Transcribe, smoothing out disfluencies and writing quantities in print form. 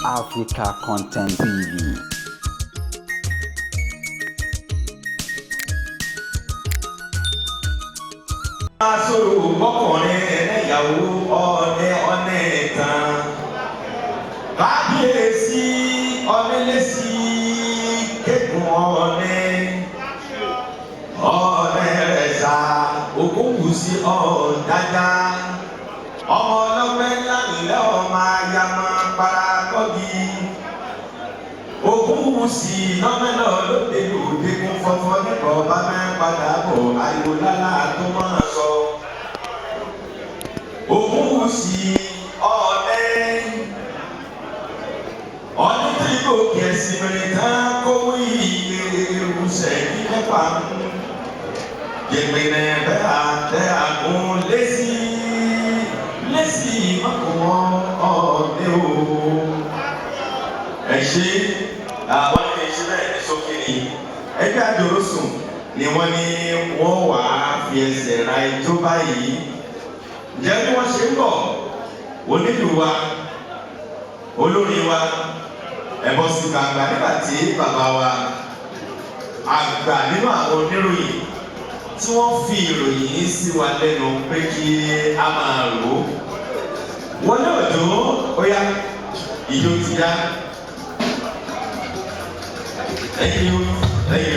Africa Content TV. Sọ̀rọ̀ mọ́kànrin ẹlẹ́yàwó ọ̀nẹ́ ọ̀nẹ́ tán. Kábíyèsí ọ̀nẹ́lẹ́sí kékun ọ̀nẹ́ ọ̀nẹ́ rẹ̀sà ògúnwùsí ọ̀dájá. Ọmọ ọlọ́pẹ́ ńlá ńlẹ́ ọmọ ayamọ parakọ́bí. Ògúnwùsí nọ́mẹ́lọ́ lóde lòdì kún fọ́fọ́ nípa ọba mẹ́padà bọ̀ ariwo lálá tó máa sọ. Ògúnwùsí ọ̀lẹ́ ọdún tí gòkè ẹ̀sìn mìíràn tán kówó iye ewúsẹ̀ ní mẹ́fà ń jẹ̀gbẹ̀nẹ̀ bẹ́ẹ̀ àtẹ àgùn lẹ́sí lẹ́sí mọ́kùnmọ́ ọ̀lẹ́ o. Ẹ ṣe àwọn ilé iṣẹ́ bẹ́ẹ̀ ní sókè ni ẹgbẹ́ àjòròsùn ni wọ́n ní wọ́n wà á fi ẹsẹ̀ ra ijó báyìí. Ǹjẹ́ bí wọ́n ṣe ń bọ̀, onílù wa, olórin wa, ẹ bọ́ sí gbangba nígbà tí bàbá wa àgbà nínú àwọn oníròyìn tí wọ́n fi ìròyìn sí wa lẹ́nu pé kí a máa rò ó. Wọlé òjò, ó yá, ìjó ti yá. Thank you. Thank you.